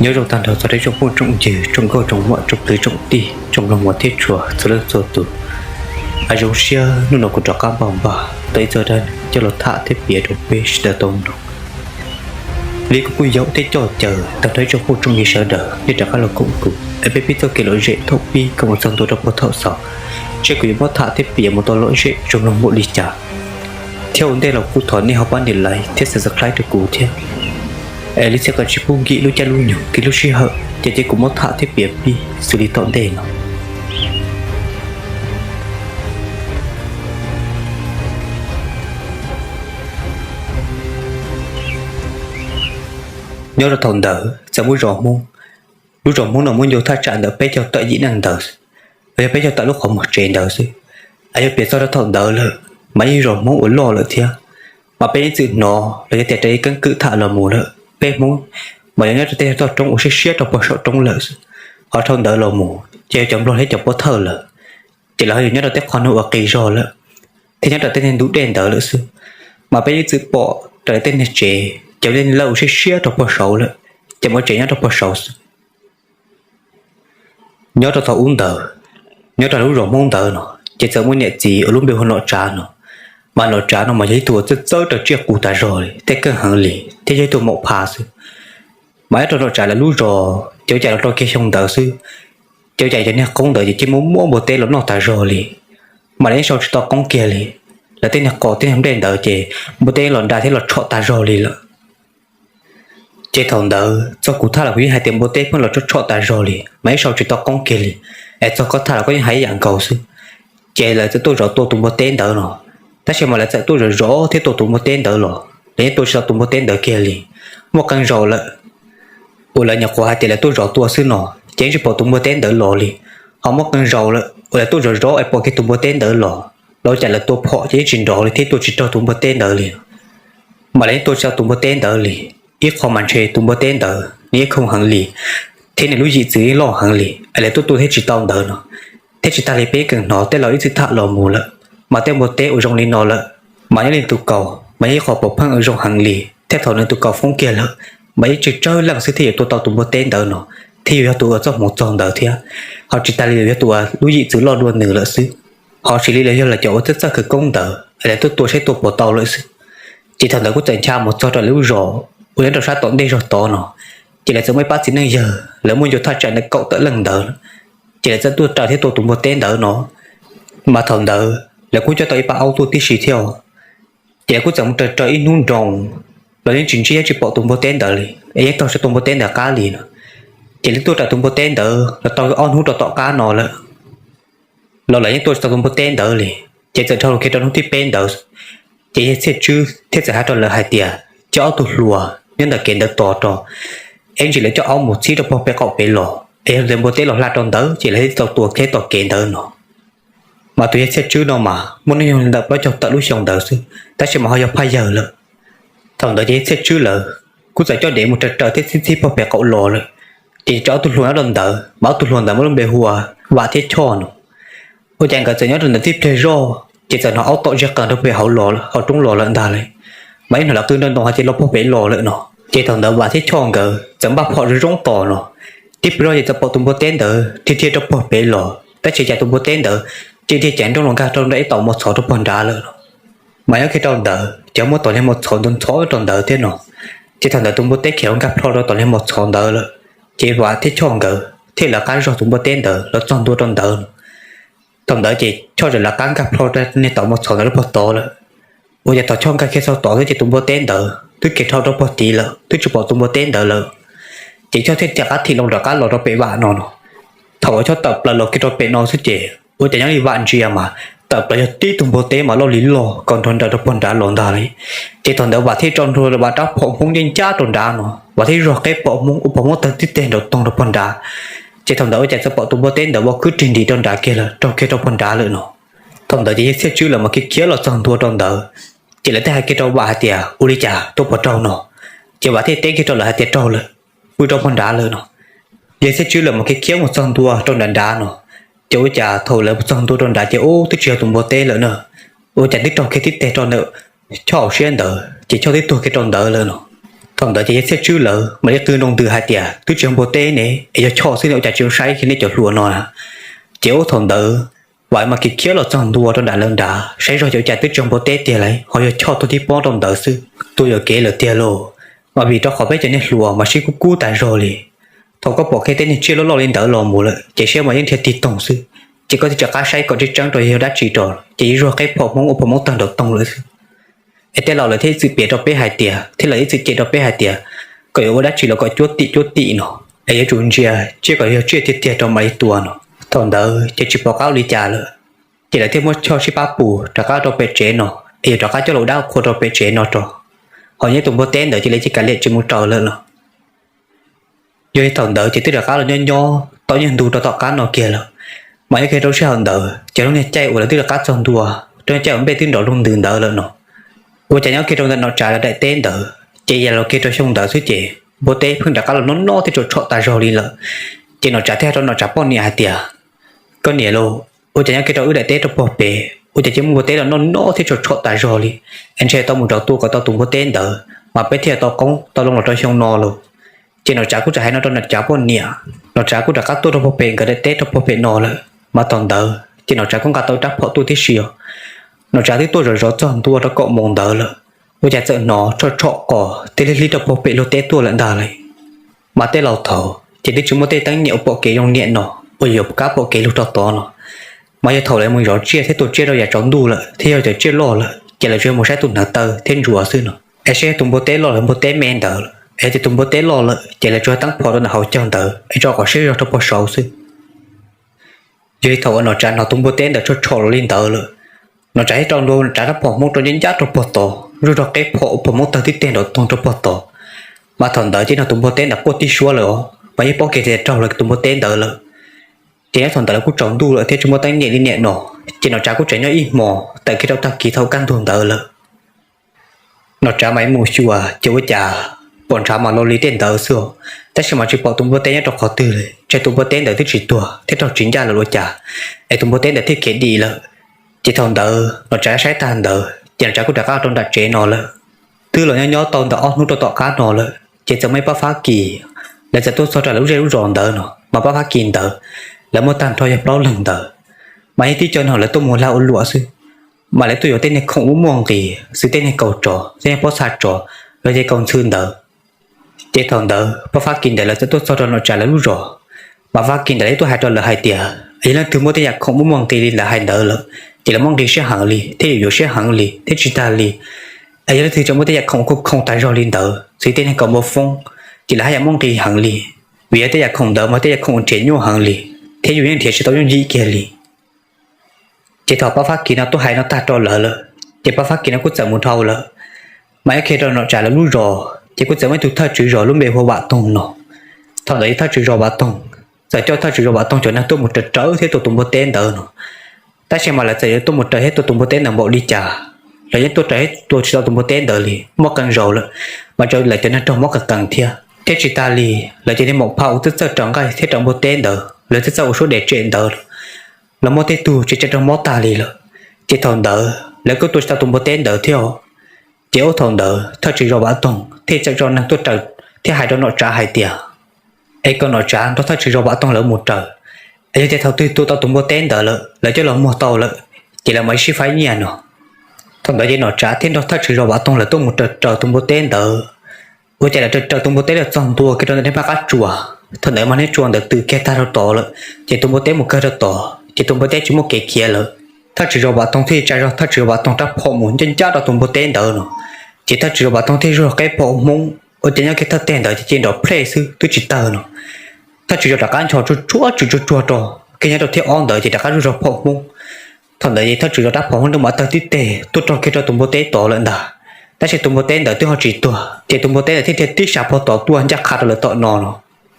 Nyob zoo tag nrho txog rau tsoom phooj tsoom ywg, tsoom nkauj tsoom muam, tsoom kwv tsoom tij, tsoom mloog mos thiab tshua txhua leej txhua tus. Aw, zoo siab hnub no kuv rov qab npaj npaj tau ib txoj dab neeg coj los tham thiab piav rau peb sawv daws tau mloog. Li kuv kuj yaum thiab coj caw tag nrho ib tsoom phooj tsoom ywg sawv daws nej rov qab los koom kuv es peb pib txoj kev lom zem thaum pib kom mus txog ntua rau puag thaum xaus, seb kuv yuav muab tham thiab piav mus tau lom zem zoo mloog npaum li cas. Thiab ua ntej los kuj thov nej ho pab nias like thiab subscribe rau kuv thiab. Es li txhia kom tsis pub nkim lub caij lub nyoog, kev lub sij hawm ces cia kuv muab tham thiab piav pib xws li tom ntej no. Nyob rau thaum ntawd txawm muaj zos Hmoob, lub zos Hmoob no muaj ncua thaj tsam ntawm peb caug tawm yim neej ntawd, los yog peb caug tawm lub qhov muag tsev ntawd xwb. Yog piav txog rau thaum ntawd lawm mas yeej zos Hmoob uas loj lawm thiab. Mas peb yeej txwm hnov los yog tias raws li keeb kwm tham los mus lawm, peb Hmoob mas yog nyob rau tej toj roob uas siab siab rau puag saum roob lawm xwb. Ho dhau ntawd los mus ces yog cov Nplog thiab cov Pob Thawj lawm, ces lawv ho yog nyob rau tej qhov nuav uas qis zog lawm, thiab nyob rau tej niag ntug dej ntawd lawm xwb. Mas peb yeej txwm pom raws li tej niag tsev ces tej niag lawj uas siab siab rau puag saud lawm, ces muaj tsev nyob rau puag saud xwb. Nyob rau thaum ub ntawd, nyob rau lub zos Hmoob ntawd no, ces txawm muaj niam txiv uas lub npe hu Nom Tsav no. Mas Nom Tsav no mas yog ib tug uas txawj txawj rau tsiaj qus tas zog li, tej keej heev li, thiab yog ib tug maum pha xwb. Mas nyob rau Nom Tsav lawv lub zos ces ua cas los rau kiag xyoo ntawd xwb, ces ua cas cov niag qoob ntawd ces cia muaj muaj npua teb los noj tas zog li. Mas lawv yeej sau tsis tau qoob kiag li. Lawv tej niag qos tej niag nplej ntawd ces npua teb los nra thiab los tshom tas zog li lawm. Ces thaum ntawd txog kuv tham los kuv yeej hais tias npua teb pheej los tshom tshom tas zog li mas yeej sau tsis tau qoob kiag li. Es txog koj tham los koj yeej hais ib yam nkaus xwb. Ces lawv txawm tuaj zov tua tus npua teb ntawd no, tab sis mas lawv txawm tuaj zov zov thiab tua tus npua teb ntawd los lawv yeej tua tsis tau tus npua teb ntawd kiag li. Muaj qee zaus lawm uas lawv nyuam qhuav hais tias lawv tuaj zov tua xwb no, ces yeej tsis pom tus npua teb ntawd los li. Ho muaj qee zaus lawm uas lawv tuaj zov zov es pom kiag tus npua teb ntawd los, los ua cas lawv tua phom ces yeej tsis nrov li thiab tua tsis raug tus npua teb ntawd li. Mas lawv yeej tua tsis tau tus npua teb ntawd li. Ib qho mas ntshe tus npua teb ntawd nws yeej khoom heev li, thiab nws lub yim txwv yeej loj heev li es lawv tuaj tua thiaj tsis tau ntawd no. Thiab tsis tas li peb yeej hnov tej laus ib txwm tham los mus lawm, mas tej npua teb uas zoo li no lawm mas nyob li tus kaus mas yog ib qho pov pheej uas zoo heev li, thiab thaum nws tus kaus foob kiag lawm mas yeej tsawg tsawg leej xwb thiaj yuav tua tau tus npua teb ntawd no, thiab yus yog tus uas txoj hmoov txog ntawd thiab. Ho tsis tas li yus yog tus uas lub yim txwv loj dua nws lawm xwb. Ho sis li lawv yog lawv cov uas txawj txawj khawv koob ntawd es lawv tuaj tua saib tua puas tau lawm xwb. Ces thaum ntawd kuj txawm ncha mus txog rau lawv lub zos uas nyob rau sab tom ntej zog tod no, ces lawv txawm muaj ib pab txiv neej yawg lawv muaj ncua thaj tsam ntawm kaum tawm leej ntawd, ces lawv txawm tuaj raws thiab tua tus npua teb ntawd no. Mas thaum ntawd lawv kuj coj tau ib pab aub tuaj tib si thiab, ces lawv kuj txawm mus raws raws ib hnub nroos los yeej tsis ntsib thiab tsis pom tus npua teb ntawd li, es yeej taug tsis tau tus npua teb ntawd qab li no. Ces lawv tuaj raws tus npua teb ntawd los tau ob hnub rau tom qab no lawm, los lawv yeej tua tsis tau tus npua teb ntawd li. Ces txawm dhau los kiag rau hnub thib peb ntawd, ces yawg Txhiaj Tswb thiaj txawm hais rau lawv hais tias coj ob tug hluas nyob ntawm kev ntawd tos rau, es ntsis lawv coj aub mus txhib rau puag pem qaum pem los, es yog tias npua teb los hla rau ntawd ces lawv thiaj tau tua thiab tom kev ntawd no. Mas tus yawg Txhiaj Tswb no mas muaj hnub nyoog li ntawm plaub caug tawm lub xyoo ntawd xwb, tab sis mas ho yog phaj yawg lawm. Thaum ntawd ces yawg Txhiaj Tswb lawv kuj txawm coj dev mus raws raws thiab txhib txhib puag pem qaum los lawm. Ces cov ob tug hluas nyob rau ntawd mas ob tug hluas ntawd muaj lub npe hu ua Vam thiab Choj no. Ua cas nkawd txawm nyob rau ntawd tib pliag zoj ces txawm hnov aub tom zig qees rau pem hauv los hauv roob los lawm ntag li. Mas yeej hnov lawv qw nrov ntoo hais tias los puag pem los lawm no. Ces thaum ntawd Vam thiab Choj nkawd txawm npaj phom zoo zoo tos no. Tib pliag zoj ces txawm pom tus npua teb ntawd dhia dhia rau puag pem los, tab sis cas tus npua teb ntawd ces dhia ceev nrooj los nkag rau nram ib tom mos txhov rau puag nrad lawm no. Mas nyob kiag rau ntawd ces muaj tom niag mos txhov ntxhov ntxhov rau ntawd thiab no. Ces thaum ntawd tus npua teb khiav los nkag plho rau tom niag mos txhov ntawd lawm, ces Vam thiab Choj nkawd thiaj lawv qab zog tus npua teb ntawd los txog ntua rau ntawd no. Thaum ntawd ces Choj txawm lawv qab nkag plho rau niag tom mos txhov ntawd lub puag tod lawm. Ua cas thaum Choj nkag kiag txog tod xwb ces tus npua teb ntawd twb khiav dhau rau puag tid lawm, twb tsis pom tus npua teb ntawd lawm. Ces Choj thiaj rov qab thim loo rov qab los rau pem Vam no no. Thaum uas Choj tawm plaws los kiag rau pem no xwb ces ua cas nyob li Vam ntsia mas tawm plaws yog tib tug npua teb mas loj li loj kaus nrog nraws rau puag nrad los ntag li. Ces thaum ntawd Vam thiaj tso nrho Vam rab phom Hmoob ncaj ncaj rau nrad no, Vam thiaj zog qeb phom Hmoob ua phom Hmoob tawg tib teg nraum toog rau puag nrad. Ces thaum ntawd ua cas txawm pom tus npua teb ntawd ua kwj rig nrim rau nrad kiag lawm, raug kiag rau puag nrad lawm no. Thaum ntawd ces yawg Txhiaj Tswb lawv mas khiav khiav los txog ntua rau ntawd, ces lawv thiaj hais kiag rau Vam hais tias ua li cas tuaj puas raug no. Ces Vam thiaj teb kiag rau lawv hais tias raug lawm, pw rau puag nrad lawm no. Yawg Txhiaj Tswb lawv mas khiav khiav mus txog ntua rau nrad nrad no. Ces ua cas thaum lawv txog ntua rau nrad ces ub twb tsis yog tus npua teb lawm na, ua cas twb raug kiag tib teg rau ntawm Choj hauv siab ntawd ces Choj twb tuag kiag rau ntawd lawm no. Thaum ntawd ces yawg Txhiaj Tswb lawv mam li qw nroo ntws hais tias, Twb tsis yog npua teb ne, es yog choj xwb ne, ua cas tsis saib kiag nej cov hluas no na? Ces ub thaum ntawd Vam mas khiav khiav los txog ntua rau nram lawv nrad, saib zog ces ua cas twb tsis yog npua teb tiag lauj, ho yog choj tuag tib pob rau ntawd xwb. Tuag yuam kev lawm tiag lauj, mas vim rau qhov peb cov niag hluas mas sib kub kub tas zog li. Thaum koj pom kiag tej niag tsiaj loj loj li ntawd los mus lawm ces siab mas yeej dhia tig toog xwb. Ces koj thiaj rov qab saib kom tseeb tseeb rau yog dab tsi rau, ces yuav zuag qeb phom Hmoob ua phom Hmoob tawg nraum toog lawm xwb. Es tej laus lawv thiaj ib txwm piav rau peb hais tias, thiab lawv ib txwm cem rau peb hais tias, kom yuav ua dab tsi los kom cuab tim cuab tim no, es yuav tsum ntsia tsiaj kom yog tsiaj tiag tiag rau mam li tua no. Thaum ntawd ces tsis pom qab ua li cas lawm, ces lawv thiaj muab choj sib pab pus rov qab rau pem tsev no, es yuav rov qab coj los dab qhua rau pem tsev no rau. Ho nyob tus npua teb ntawd ces lawv cia li kav liam tsis mus raws lawm los. Yog li thaum ntawd ces twb rov qab los nyob nyob tau ib nyuag ntu rau tom qab no kiag lawm. Mas nyob kiag rau sij hawm ntawd ces lub niag caij uas lawv twb rov qab txog ntua, rau niag caij uas npej twb nrov lug ntws ntawd lawm no, ua cas nyob kiag rau ntawm Nom Tsav lawv daim teb ntawd ces yam los kiag rau xyoo ntawd xwb ces npua teb pheej rov qab los noj noj thiab tshom tshom tas zog li lawm. Ces Nom Tsav thiaj hais rau Nom Tsav poj niam hais tias, Koj niam lauj, ua cas nyob kiag rau wb daim teb rau puag pem ua cas cia muaj npua teb los noj noj thiab tshom tshom tas zog li, es ntshe tau mus rov tua kom tau tus npua teb ntawd mas peb thiaj tau qoob tau loo los rau xyoo no lauj. Ces Nom Tsav kuj txawm hais no rau Nom Tsav poj niam, Nom Tsav kuj rov qab tuaj rau puag pem nkawd daim teb rau puag pem no lawm. Mas thaum ntawd ces Nom Tsav kuj nqa tau rab phom tuaj tib si os. Nom Tsav twb tuaj zov zov txog ntua rau kaum moos ntawd lawm, ua cas txawm hnov tshom tshom qos thiab hlib hlib rau puag pem luag teb tuaj lawm ntag lauj. Mas tej laus thaud ces twb tsis muaj tej teeb niam uas pom kev zoo niam no uas yuav kab pom kev lug rau tod no, mas yog thaum lawv mus zov tsiaj thiab tua tsiaj rau yav tsaus ntuj lawm thiab yog cov tsiaj loj lawm ces lawv tsuas yog mus saib tus hneev taw thiab ntsuav xwb no. Es saib yog tus npua teb loj los npua teb me ntawd, es yog tias tus npua teb loj lawm ces lawv tsuas hab taab phom rau ntawm hauv caug ntawd es tso kom siab zog rau puag saud xwb. Yog li thaum uas Nom Tsav hnov tus npua teb ntawd tshom tshom los li ntawd lawm, Nom Tsav thiaj rau ntua Nom Tsav rab phom Hmoob rau ncaj ncaj rau puag tod, zuj zog qeb phom ua phom Hmoob tawg tib teg nraum toog rau puag tod. Mas thaum ntawd ces hnov tus npua teb ntawd quaj tib suab lawm os, mas yeej paub kiag tias raug lawv tus npua teb ntawd lawm. Ces nyob thaum ntawd lawv kuj tsaus ntuj lawm thiab tsis muaj teeb niam li niam no, ces Nom Tsav kuj tseem nyob ib hmos tawm kiag rau tag kis thaum kaj ntug ntawd lawm. Nom Tsav mas mus xyuas ces ua cas pom ntshav mas lo li tej ntawd xwb os, tab sis mas tsis pom tus npua teb nyob rau qhov twg li, ntshe tus npua teb ntawd twb tsis tuag thiab raug tsis ncaj lawm los cas, es tus npua teb ntawd thiaj khiav dim lawm. Ces thaum ntawd Nom Tsav saib tag ntawd ces Nom Tsav kuj rov qab rau nram tsev no lawm. Twb los nyob nyob tau ntawm ob hnub rau tom qab no lawm ces txawm muaj ib pab Fab Kis, lawv txawm tuaj txog rau lawv lub zej lub zos ntawd no, mas pab Fab Kis ntawd lawv muaj tag nrho yog plaub leeg ntawd, mas yeej tib co no lawv tuaj mus lag ua luam xwb. Mas lawv tuaj yuav tej niag khoom muaj muaj nqis xws tej niag kaus tsov, tej niag pob txha tsov, los tej kaus ntxhw ntawd. Ces thaum ntawd pab Fab Kis ntawd lawv txawm tuaj txog rau Nom Tsav lawv lub zos, mas Fab Kis ntawd lawv tuaj hais rau lawv hais tias yog leej twg muaj tej yam khoom muaj muaj nqis li lawv hais ntawd lawm ces lawv muab nqis siab heev li thiab yuav yuav siab heev li thiab tsis tag li. Es yog leej twg tseem muaj tej yam khoom khoom tas zog li ntawd xws tej niag kaus npua foob ces lawv haj yam muab nqis heev li, vim yog tej yam khoom ntawd mas tej yam khoom uas nrhiav nyuaj heev li, thiab yus yeej nrhiav tsis tau yooj yim kiag li. Ces thaum pab Fab Kis no tuaj hais no tag rau lawv lawm, ces pab Fab Kis no kuj txawm mus dhau lawm. Mas nyob kiag rau Nom Tsav lawv lub zos ces kuj txawm muaj ib tug thawj tswv zos lub npe hu ua Vam Toog no. Thaum ntawd yog thawj tswv zos Vam Toog txawm coj thawj tswv zos Vam Toog cov neeg tuaj mus raws raws thiab tua tus npua teb ntawd no. Tab sis mas lawv txawm yuav tuaj mus raws thiab tua tus npua teb ntawd npaum li cas los yeej tuaj raws thiab tua tsis tau tus npua teb ntawd li, muaj qee zaus lawm, mas lawv cov neeg raug mob qees qees thiab. Thiab tsis tas li, lawv cov niag maum phauj uas txawj txawj raws nqaij thiab raws npua teb ntawd lawv txawj txawj ua suab dev tsem ntawd los muaj tej tug tseem raug mob tag li lawm. Ces thaum ntawd lawv kuj tua tsis tau tus npua teb ntawd thiab. Ces ub thaum ntawd thawj tswv zos Vam Toog thiaj txawm tso neeg tuaj raws thiab hais rau Nom Tsav hais tias es kom Nom Tsav nrog thawj tswv zos Vam Toog lawv mus raws, es yog tias thaum twg tua tau tus npua teb ntawd lawm lawv coj los muag tau lawm ces lawv mam sib faib nyiaj no. Thaum ntawd ces Nom Tsav thiaj nrog thawj tswv zos Vam Toog lawv tuaj mus raws raws tus npua teb ntawd. Ua cas lawv raws raws tus npua teb lawv txog ntua kiag rau ntawm niag paj qab tsuas, thaum ntawd mas niag tsuas ntawd twb kiag tag rau tod lawm, ces tus npua teb mus kawg rau tod ces tus npua teb tsis muaj kev khiav lawm. Thawj tswv zos Vam Toog thiaj tsa zog thawj tswv zos Vam Toog rab phom mus ncaj ncaj rau tus npua teb ntawd no. Ces thawj tswv zos Vam Toog thiaj zuag qeb phom Hmoob, ua cas nyob kiag thawj teg ntawd ces cia li nrov plhej xwb twb tsis tawg no. Thawj tswv zos rov qab nchos tsuag tsuag tswv tsuag tsuag rau kiag nyob rau thib ob ntawd ces rov qab zuag zog phom Hmoob. Thaum ntawd ces thawj tswv zos rab phom Hmoob nws mam tawg tib teg tuaj rau kiag rau tus npua teb tod lawm ntag. Tab sis tus npua teb ntawd twb ho tsis tuag ces tus npua teb ntawd thiaj dhia tib sab puag tod tuaj ncaj qha rau lawv tom no no.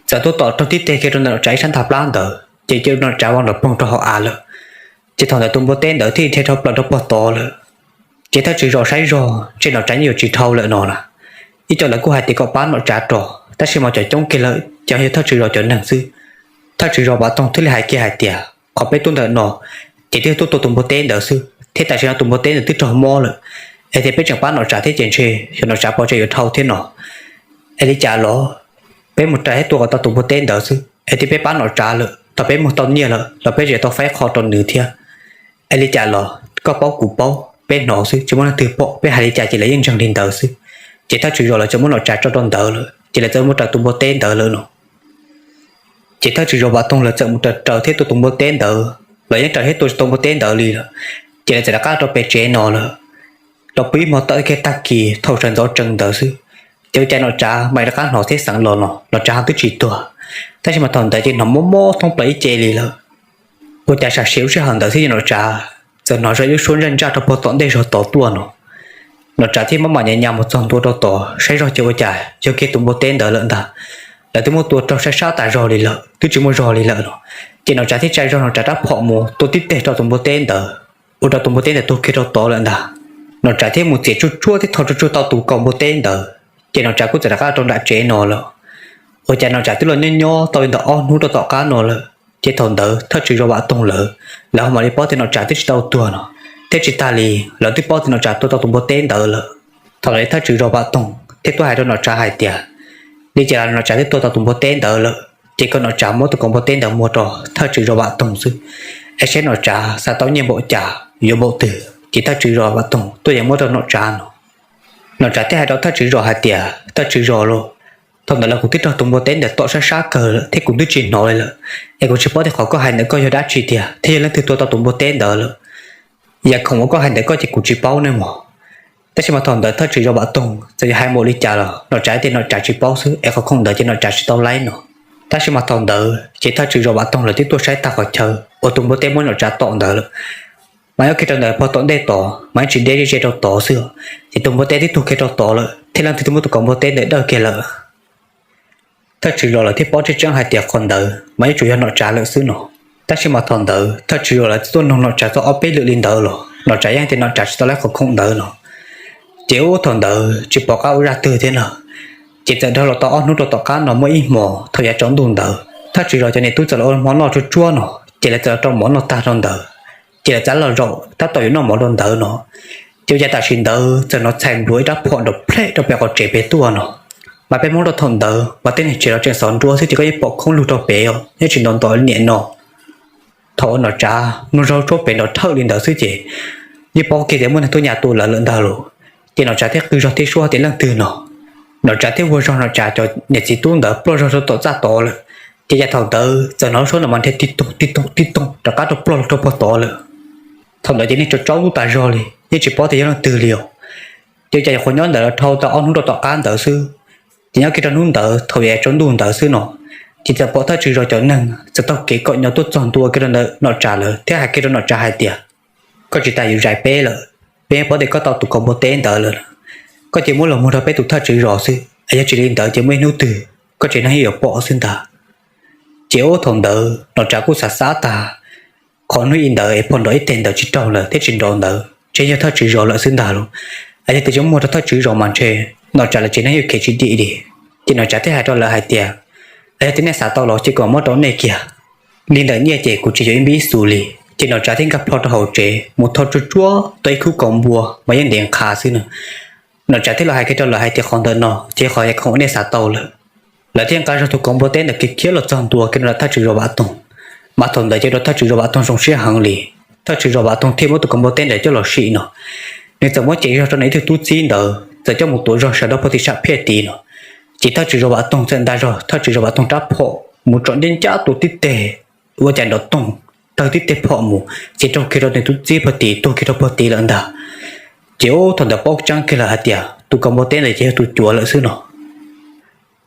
Txawm tuaj tom raug tib teg kiag rau ntawm Nom Tsav ib sab ntag plab ntawd ces cia Nom Tsav vau nrov poog rau hauv av lawm. Ces thaum ntawd tus npua teb ntawd thiaj dhia dhau plaws rau puag tod lawm. Ces thawj tswv zos saib zog ntshe Nom Tsav yeej yuav tsis dhau lawm no na. Ib co lawv kuj hais tias kom pab Nom Tsav rau, tab sis mas cov coob kiag lawm ces yog thawj tswv zos cov neeg xwb. Thawj tswv zos Vam Toog thiaj li hais kiag hais tias qhov peb tuaj ntawm no ces twb tuaj tua tus npua teb ntawd xwb thiab tam sim no tus npua teb ntawd twb raug mob lawm, es tias peb tseem pab Nom Tsav thiab ces ntshe xyov Nom Tsav puas tseem yuav dhau thiab no. Es li cas los? Peb mus raws thiab tua kom tau tus npua teb ntawd xwb es twb peb pab nom tsav lawm, thaum peb muag tau nyiaj lawm los peb tseem tau faib qho rau nws thiab. Es li cas los? Koj paub kuv paub, peb hnov xwb, tsis muaj leej twg pom, peb hais li cas ces lawv yeej ntseeg li ntawd xwb. Ces thawj tswv zos lawv txawm muab nom tsav tso rau ntawd lawm, ces lawv txawm mus raws tus npua teb ntawd lawm no. Ces thawj tswv zos Vam Toog lawv txawm mus raws raws thiab tua tus npua teb ntawd, los yeej raws thiab tua tsis tau npua teb ntawd li lawm. Ces lawv txawm rov qab rau pem tsev no lawm. Los pw ib hmo tom kiag tag kis thaum sawv ntxov tsees ntawd xwb, ces ua cas nom tsav mam rov qab hnov thiab xeev los no, nom tsav ho twb tsis tuag. Tab sis mas thaum ntawd ces hnov mob mob thoob plaws ib ce li lawm. Ua cas sam sim lub sij hawm ntawd xwb ces nom tsav txawm hnov zoj ib lub suab ntsaj ntsaj rau puag tom ntej zog tod tuaj no. Nom tsav thiaj maj mam nyas nyas mus txog ntua rau tod saib zog ces ua cas yog kiag tus npua teb ntawd lawm ntag. Lawv twb muab tua raug sab sab tas zog li lawm, twb tsis muaj zog li lawm no. Ces nom tsav thiaj tsa zog nom tsav rab phom mus tua tib teg rau tus npua teb ntawd, ua rau tus npua teb ntawd tuag kiag rau tod lawm ntag. Nom tsav thiaj mus txiav tsuj tsuag thiab thau tsuj tsuag tau tus kaus npua teb ntawd, ces nom tsav kuj txawm rov qab rau nram tsev no lawm. Ua cas nom tsav twb los nyob nyob tau li ntawm ob hnub rau tom qab no lawm, ces thaum ntawd thawj tswv zos Vam Toog lawv, lawv ho mam li paub tias nom tsav twb tsis tau tuag no, thiab tsis tas li lawv twb paub tias nom tsav tua tau tus npua teb ntawd lawm. Thaum ntawd thawj tswv zos Vam Toog thiaj tuaj hais rau nom tsav hais tias, li cas los nom tsav twb tua tau tus npua teb ntawd lawm, ces kom nom tsav muab tus kaus npua teb ntawd muag rau thawj tswv zos Vam Toog xwb, es saib nom tsav xav tau nyiaj npaum cas yuav npaum twg ces thawj tswv zos Vam Toog tuaj yuav muab rau nom tsav no. Nom tsav thiaj hais rau thawj tswv zos hais tias, thawj tswv zos lauj, thaum ntawd los kuv twb raug tus npua teb ntawd tom sab sab kawg lawm thiab kuv twb tsis hnov li lawm, es kuv tsis paub tias qhov koj hais ntawd koj yog dab tsi tiag thiab yog leej twg tua tau tus npua teb ntawd lawm. Yam khoom uas koj hais ntawd koj ces kuv tsis paub ne mog. Tab sis mas thaum ntawd thawj tswv zos Vam Toog txawm yog hais npaum li cas los nom tsav tias nom tsav tsis paub xwb es qhov khoom ntawd ces nom tsav tsis tau laib no. Tab sis mas thaum ntawd ces thawj tswv zos Vam Toog lawv twb tuaj saib tag qhov chaw uas tus npua teb muab nom tsav tom ntawd lawm. Mas nyob kiag rau ntawd puag tom ntej tod mas yeej tsis deb ze rau tod xwb, ces tus npua teb twb tuag kiag rau tod lawm thiab leej twg twb muab tus kaus npua teb ntawd dawj kiag lawm. Thawj tswv zos lawv thiaj paub tseeb tseeb hais tias qhov ntawd mas yeej tsuas yog nom tsav lawm xwb no. Tab sis mas thaum ntawd thawj tswv zos lawv twb tuaj noog nom tsav txog ob peb lwm li ntawd los nom tsav yeej tias nom tsav tsis tau laib qhov khoom ntawd no. Ces ub thaum ntawd tsis pom qab ua zaj twg thiab na. Ces txawm dhau los tau ob hnub rau tom qab no muaj ib hmo thaum yav tsaus ntuj ntawd thawj tswv zos cov niam tub txawm los ua hmo noj tsuag tsuag no, ces lawv txawm los rau mov noj tag rau ntawd, ces lawv txawm los zaum tab tom yuav noj mov rau ntawd no. Ces ua cas tam sim ntawd txawm hnov txhais npluav ib rab phom nrov plhej rau pem qhov tsev pem tuaj no. Mas peb Hmoob rau thaum ntawd mas tej neeg tsev los tseem xov nruab xwb ces koj yeej pom khoob lug rau pem os, yeej tsis nto nto niam no. Thaum uas nom tsav mloog zog tshuab pem nrov thawj li ntawd xwb ces yeej paub kiag tias muaj neeg tuaj nyas tua lawv lawm ntag lauj. Ces nom tsav thiaj qw zog thiab suab tias leej twg no. Nom tsav thiaj vuag zog nom tsav cov niam txiv tub ntawd ploj zog rau tom txaj tod lawm. Ces cas thaum ntawd txawm hnov suab no mas nrhiav tib toog tib toog tib toog rov qab rau ploj rau puag tod lawm. Thaum ntawd ces neeg tsaus ntuj tas zog li yeej tsis paub tias yog leej twg li os. Ces cas nyuam qhuav nyob ntawd los dhau tau ob hnub rau tom qab ntawd xwb, ces nyob kiag rau hnub ntawd thaum yav tsaus ntuj ntawd xwb no, ces txawm pom thawj tswv zos cov neeg txawm taug kev kom nyo tuaj txog ntua kiag rau ntawm nom tsav lawv thiab hais kiag rau nom tsav hais tias, koj tsis tas yuav zais peb lawm, peb yeej paub tias koj tau tus kaus npua teb ntawd lawm. Koj cia muab los muag rau peb tus thawj tswv zos xwb, es yog tsis li ntawd ces muaj ib hnub twg koj tsev neeg yeej yuav pom xwb ntag. Ces ub thaum ntawd nom tsav kuj xav xav tas, qhov hnub ib ntawd es phom nrov ib teg ntawd tsis raug lawm thiab tsis nrov ntawd ntshe yog thawj tswv zos lawm xwb ntag lauj. Es yog tias tsis muag rau thawj tswv zos mas ntshe nom tsav lawv tsev neeg yeej khiav tsis dim li. Ces nom tsav thiaj hais rau lawv hais tias, es yog tias nej xav tau los ces kuv muab rau nej kiag. Li ntawm nyiaj ces kuv tsis yuav ib npib ib xu li. Ces nom tsav thiaj nkag plho rau hauv tsev mus thau tsuag tsuag tau ib khub kaus npua mas yeej ntev nqha xwb na. Nom tsav thiaj los hais kiag rau lawv hais tias qhov ntawm no ces qhov yam khoom uas nej xav tau lawm. Lawv thiaj nqa zog tus kaus npua teb ntawd kiag khiav los txog ntua kiag rau thawj tswv zos Vam Toog. Mas thaum ntawd ces ua rau thawj tswv zos Vam Toog zoo siab heev li. Thawj tswv zos Vam Toog thiaj muab tus kaus npua teb ntawd coj los sim no, nws txawm muab cev zog rau nws ib tug tub txib ntawd txawm coj mus tuav zog sawv rau puag tim sam phiaj tid no. Ces thawj tswv zos Vam Toog txawm nta zog thawj tswv zos Vam Toog rab phom mus tsom ncaj ncaj tua tib teg, ua cas nrov toog, tawg tib teg phom mus ces raug kiag rau nws tub txib puag tid tuag kiag rau puag tid lawm ntag. Ces ub thaum ntawd paub tseeb kiag lawm hais tias tus kaus npua teb ntawd ces yog tus cuav lawm xwb no.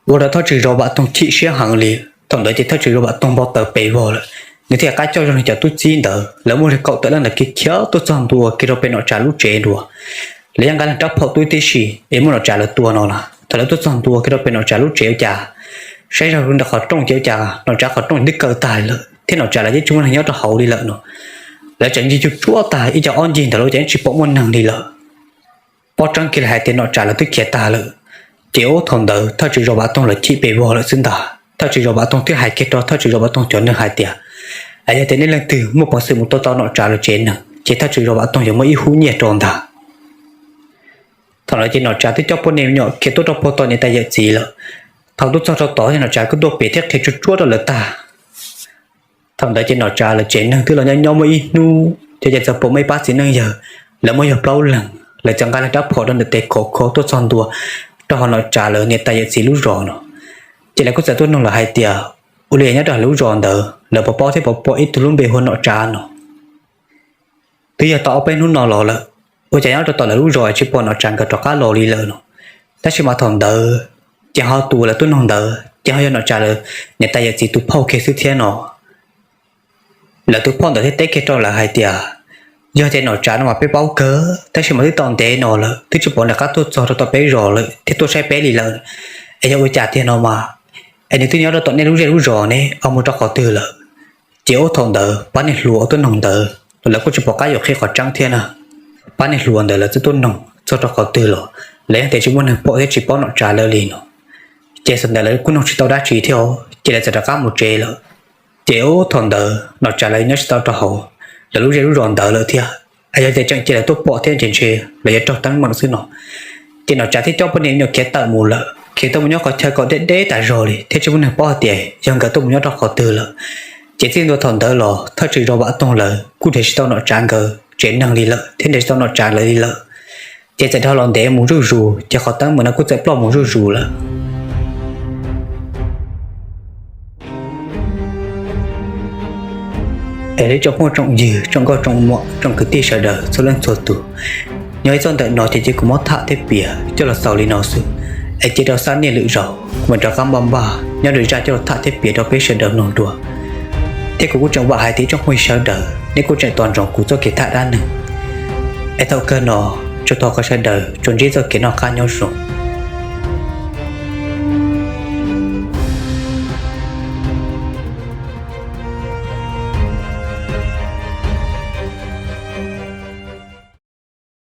Ua rau thawj tswv zos Vam Toog chim siab heev li. Thaum ntawd ces thawj tswv zos Vam Toog npau taws pes vog lawm, nws thiaj rov qab coj zog nws cov tub txib ntawd lawv muaj li kaum tawm leej ntawd kiag khiav tuaj txog ntua kiag rau pem nom tsav lub tsev dua. Lawv yeej nqa leej rab phom tub tib si es muab nom tsav lawv tua no na. Thaum lawv tuaj txog ntua kiag rau pem nom tsav lub tsev ua cas saib zog ntawm qhov rooj ces ua cas nom tsav qhov rooj twb kaw tag lawm thiab nom tsav lawv yeej tsis muaj neeg nyob rau hauv li lawm no. Lawv tseem ncig tsuj tsuag tag ib co ob ncig ntawd los ua cas yeej tsis pom muaj neeg li lawm. Paub tseeb kiag lawm hais tias nom tsav lawv twb khiav tag lawm. Ces ub thaum ntawd thawj tswv zos Vam Toog lawv chim pes vog lawm xwb ntag. Thawj tswv zos Vam Toog thiaj hais kiag rau thawj tswv zos Vam Toog cov neeg hais tias, es yog tias nej leej twg muaj peev xwm mus tua tau nom tsav lawv tsev neeg ces thawj tswv zos Vam Toog yuav muab ib hub nyiaj rau ntag. Thaum ntawd ces nom tsav twb coj poj niam me nyuam khiav tuaj rau puag tom niam tais yawm txiv lawm. Thaum tuaj txog rau tod ces nom tsav kuj tuaj piav thiab qhia tsuag tsuag rau lawv tag. Thaum ntawd ces nom tsav lawv tsev neeg twb los nyob nyob muaj ib hnub ces ces txawm pom muaj ib pab txiv neej yawg, lawv muaj yog plaub leeg, lawv txawm nqa lawv rab phom rau ntawm tes khov kho tuaj txog ntua rau hauv nom tsav lawv niam tais yawm txiv lub zos no. Ces lawv kuj txawm tuaj nug lawm hais tias, ua li nyob rau lub zos ntawd lawv puas paub thiab puas pom ib tug lub npe hu ua nom tsav no? Twb yog tau ob peb hnub no los lawm, ua cas nyob rau tom lawv lub zos tsis pom nom tsav nkawd rov qab los li lawm no. Tab sis mas thaum ntawd ces ho tus uas lawv tuaj nug ntawd ces ho yog nom tsav lawv niam tais yawm txiv tus phauj kiag xwb thiab no. Lawv tus phauj ntawd thiaj teb kiag rau lawv hais tias, yog tias nom tsav no mas peb paub kawg, tab sis mas twb tau ntev no lawm twb tsis pom nws rov qab tuaj txog rau tom peb zos lawm thiab tuaj saib peb li lawm. Es yog ua cas tiag no mas, es nws twb nyob rau tom nej lub zej lub zos ne, ho mus rau qhov twg lawm? Ces ub thaum ntawd pab niag hluas uas tuaj nug ntawd los lawv kuj tsis pom qab yuav qhia qhov tseeb thiab na. Pab niag hluas ntawd lawv txawm tuaj nug txog rau qhov twg los lawv yeej tias tsis muaj neeg pom thiab tsis paub nom tsav lawv li no. Ces thaum ntawd lawv kuj nug tsis tau dab tsi thiab, ces lawv txawm rov qab mus tsev lawm. Ces ub thaum ntawd nom tsav lawv nyob tsis tau rau hauv lawv lub zej lub zos ntawd lawm thiab. Yog tias tseem cia lawv tuaj pom thiab ces ntshe lawv yuav raug teeb meem xwb no. Ces nom tsav thiaj coj poj niam me nyuam khiav tawm mus lawm, khiav tawm mus nyob qhov chaw kom deb deb tas zog li thiab tsis muaj neeg paub hais tias yog nkawd tuaj mus nyob rau qhov twg lawm. Ces txij ntua thaum ntawd los thawj tswv zos Vam Toog lawv kuj nrhiav tsis tau nom tsav nkawd tsev neeg li lawm thiab nrhiav tsis tau nom tsav lawv li lawm. Ces txawm dhau los ntev mus zuj zus ces qhov teeb meem no kuj txawm ploj mus zuj zus lawm. Es li tsoom phooj tsoom ywg, tsoom nkauj tsoom muam, tsoom kwv tij sawv daws txhua leej txhua tus, nyob ib txoj ntawm no ces cia kuv muab tham thiab piav coj los xaus li no xwb. Es cia rau sab niaj lwm zaus kuv mam rov qab npaj npaj nyob rau zaj coj los tham thiab piav rau peb sawv daws mloog dua. Thiab kuv kuj tseem vam hais tias tsoom phooj ywg sawv daws nej kuj tseem tos ntsoov kuv txoj kev tham dab neeg. Es thaum kawg no, tsuas thov kom sawv daws tsuas ntsib txoj kev noj qab nyob zoo.